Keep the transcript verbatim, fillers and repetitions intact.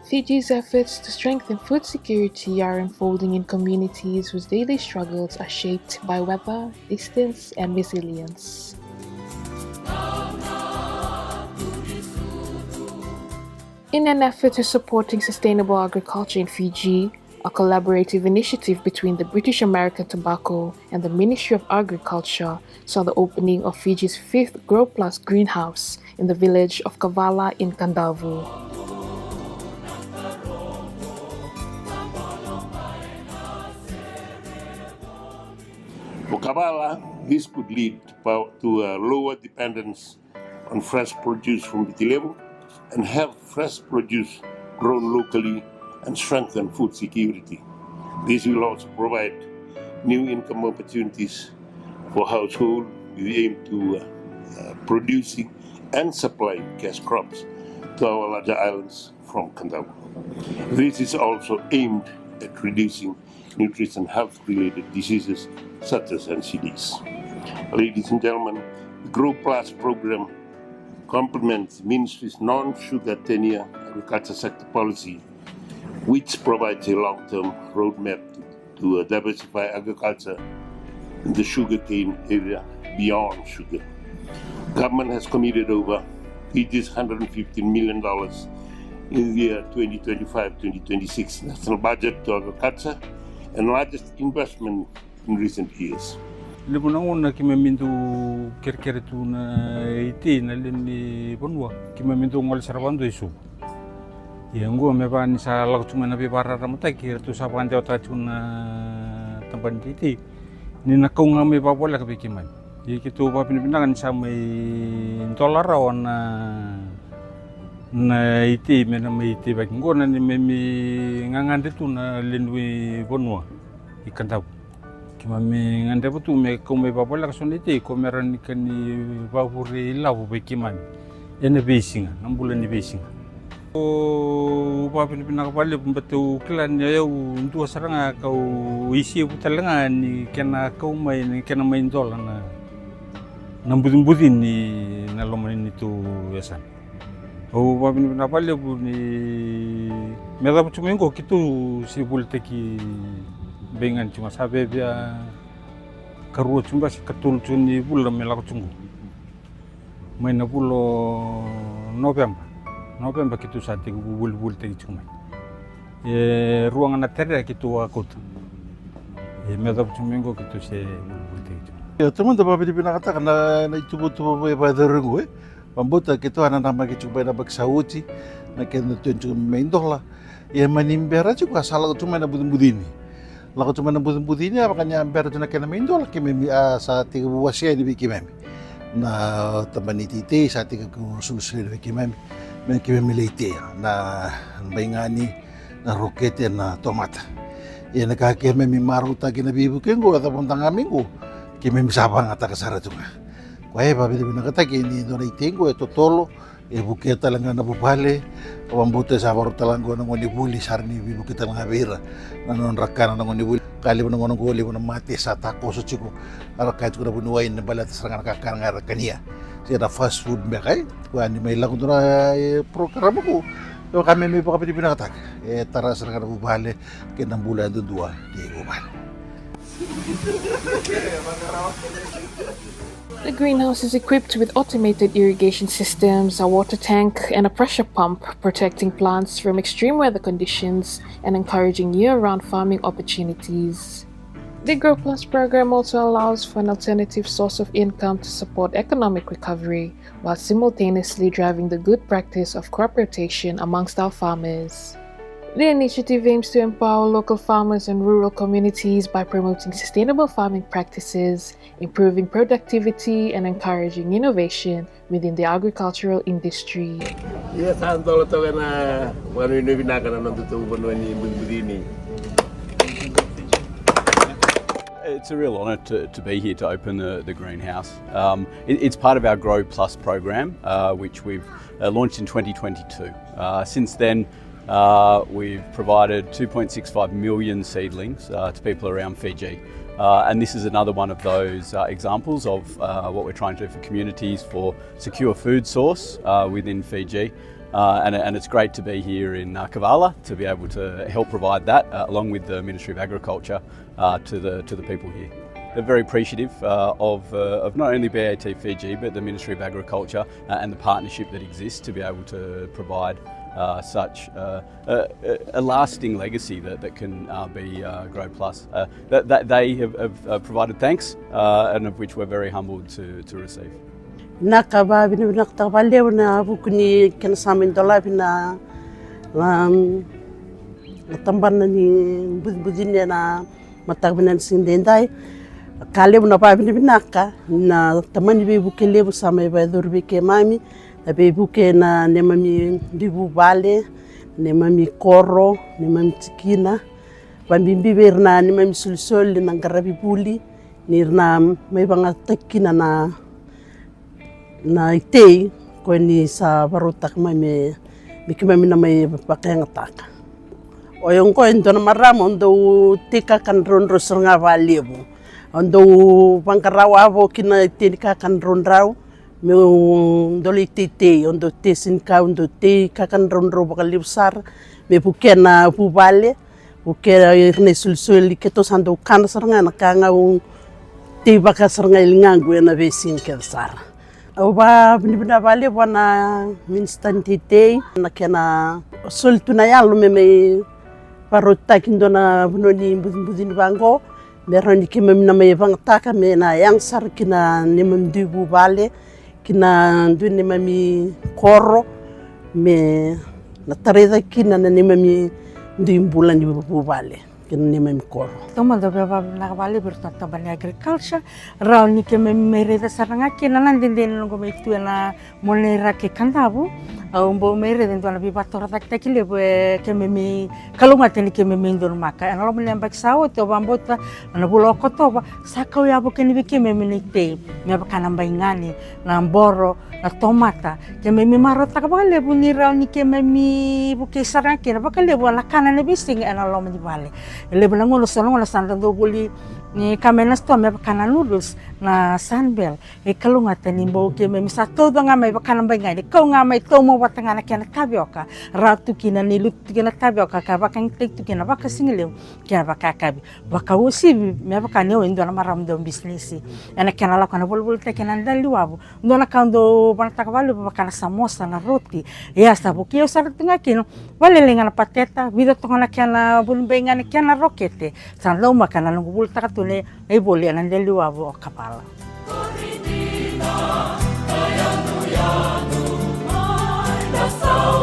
Fiji's efforts to strengthen food security are unfolding in communities whose daily struggles are shaped by weather, distance, and resilience. In an effort to supporting sustainable agriculture in Fiji, a collaborative initiative between the British American Tobacco and the Ministry of Agriculture saw the opening of Fiji's fifth Grow Plus greenhouse in the village of Kavala in Kadavu. For Kavala, this could lead to pow-, to a lower dependence on fresh produce from Viti Levu and have fresh produce grown locally and strengthen food security. This will also provide new income opportunities for household with the aim to, uh, uh, producing and supplying cash crops to our larger islands from Kadavu. This is also aimed at reducing nutrition health related diseases such as N C Ds. Ladies and gentlemen, the Grow Plus program complements the ministry's non-sugar ten-year agriculture sector policy, which provides a long-term roadmap to, to, uh, diversify agriculture in the sugarcane area beyond sugar. Government has committed over Fiji's hundred and fifteen million dollars in the year twenty twenty-five twenty twenty-six national budget to agriculture and largest investment in recent years. Levu na gauna keimami dau kerekere tu na itei na lewe ni vanua, keimami dau gole sara vakadua i Suva. Ia oqo me vaka ni sa lako tu mai na veivakararamataki, ratou sa vakadewataka tiko na tabana ni itei ni na kau ga mai vakavoleka vei keimami. Ia keitou vakavinavinaka ni sa mai dola rawa na, na itei me na mai teivaki. Oqo na neimami gagadre tu na lewe ni vanua i Kadavu. Keimami gadreva tu me kau mai vakavoleka so na itei ko me rawa ni ka ni vakavure ilavo vei keimami ena veisiga, na bula ni veisiga. Au vakavinavinaka vakalevu baleta au kila ni o yau dua sara ga kau isevu tale ga ni kena kau mai, ni kena mai dola na, na bucibuci ni na loma ni neitou yasana. Au vakavinavinaka vakalevu ni me cava tu mai oqo keitou se volitaki veiganiti ga, sa viavia karua tu ga se katolu tu ni vula me lako tu oqo. Mai na vula o Noveba, Noveba keitou sa tekivu volivolitaki tu mai. E rua ga na tara keitou a kauta. E me cava tu mai oqo keitou se volivolitaki tu mai. Ia, taumada vakavinavinakataka na, na ituvatuva mai vakayacori oqo, e. Vakabauta keitou a nanamaki tiko mai na yabaki sa oti na kena tiko mai dola. Ia mani bera tiko a sa lako tu mai na bucibuci ni. Lako tu mai na bucibuci ni, a vaka ni a bera tu na kena mai dola, keimami a sa tekivu wasea yani vei keimami na tabana ni teitei, sa tekivu sulusulu yani vei keimami me keimami lai tea na baigani, na rokete, na tomata. Ia na ka keimami marautaka na veivuke oqo, e cava mada ga mai oqo, keimami sa vakayagataka sara tu ga. Koya e vakavinavinakataki ni dua na itei oqo e totolo, e vukea tale ga na vuvale. Au vakabauta e sa vakarau tale ga oqo na gonevuli, sa rawa ni veivuke tale ga vei ira na nodra kana na gonevuli. Ka levu na gauna oqo levu na mate sa takoso tiko, era kaya tiko na vuniwai ni baleta sara ga na kakana ga era kania. Se na fast food beka, e. Koya ni mai lako dua na, e, program oqo, e vaka me mai vakavinavinakataka. E tara sara ga na vuvale kei na bula yadudua ni vuvale. The greenhouse is equipped with automated irrigation systems, a water tank, and a pressure pump, protecting plants from extreme weather conditions and encouraging year-round farming opportunities. The Grow Plus program also allows for an alternative source of income to support economic recovery, while simultaneously driving the good practice of crop rotation amongst our farmers. The initiative aims to empower local farmers and rural communities by promoting sustainable farming practices, improving productivity, and encouraging innovation within the agricultural industry. Ia sa dola toka na vakanuinui vinaka na nodatou vanua ni bucibuci ni. It's a real honour to, to be here to open the, the greenhouse. Um, it, it's part of our Grow Plus program, uh, which we've, uh, launched in twenty twenty-two. Uh, since then, uh, we've provided two point six five million seedlings, uh, to people around Fiji. Uh, and this is another one of those, uh, examples of, uh, what we're trying to do for communities, for secure food source, uh, within Fiji. Uh, and, and it's great to be here in uh, Kavala to be able to help provide that uh, along with the Ministry of Agriculture uh, to, the, to the people here. They're very appreciative uh, of, uh, of not only B A T Fiji but the Ministry of Agriculture uh, and the partnership that exists to be able to provide uh, such uh, a, a lasting legacy that, that can uh, be uh, Grow Plus. Uh, that, that they have, have uh, provided thanks uh, and of which we're very humbled to, to receive. Vinaka, vavinavinakataka vakalevu na vuku ni kena sa mai dolavi na, na, na tabana ni bucibuci ni na mataka vinaka ni siga daidai. Ka levu na vavinavinaka na tamani veivuke levu sa mai vakayacori vei keimami, na veivuke na neimami dui vuvale, neimami koro, neimami tikina, vabibi vei ira na neimami solisoli na qaravi vuli, ni ra na mai vakayagataki kina na, na itei ko ni sa vakarautaka mai me, me keimami na mai vakayagataka. O yau oqo e dua na marama au dau tei kakana draudrau sara ga vakalevu. Au dau vaqara wavoki na itei ni kakana draudrau, meu dau lai teitei, au dau tei senikau, au dau tei kakana draudrau vakalevu sara me vukea na vuvale, vukea ira na isolisoli. Keitou sa dau kana sara ga na ka ga au teivaka sara ga e ligaqu ena veisiga kece sara. Au vavinavinaka vakalevu vua na minisita ni teitei na kena soli tu na yalo me mai vakarautaki dua na vanua ni bucibuci ni vaqo, me rawa ni keimami na mai vakayagataka me na yaga sara ki na neimami dui vuvale, ki na dui neimami koro, me na tarai cake kina na neimami dui bula ni vuvale ki na neimami koro. Taumada au via vavinavinaka vakalevu vei iratou na tabana ni agriculture, rawa ni keimami mai raica sara ga kina na dede ni noqu mai tu ena Monirake Kadavu. Au bau mai raica e dua na veivakatorocaketaki levu e keimami kalougata ni keimami donumaka ena loma ni yabaki sa oti. Au vakabauta ena vula o Okotova sa kau yavo kina vei keimami na itei me vaka na baigani, na boro, na tomata. Keimami marautaka vakalevu ni rawa ni keimami vukei sara ga kina vakalevu na kana ena veisiga ena loma ni vale. E levu na gauna, so na gauna sa da dau voli ni ka mai na sitoa me vaka na noodles, na Sunbell. E kalougata ni bau keimami sa tauca ga mai vaka na baigani, kau ga mai, taumau vata ga na kena tavioka, rawa tu kina ni lutu tu kina na tavioka ka vakayagataki tu kina vakasigalevu kei na vakayakavi. Vakauasivi me vaka ni au e dua na marama dau bisinisi, ena kena lako ena volavolataki ena daliwavu, dua na ka au dau vanataka vakalevu vaka na samosa, na roti. Ia sa vukei au sara tu ga kina, vakalailai ga na pateta, vica toka na kena vunibai ga na kena rokete. Sa daumaka na noqu vulitaka tu na ivoli ena daliwavu o Kavala. Ko ri dina ka yanuyanu mai na sa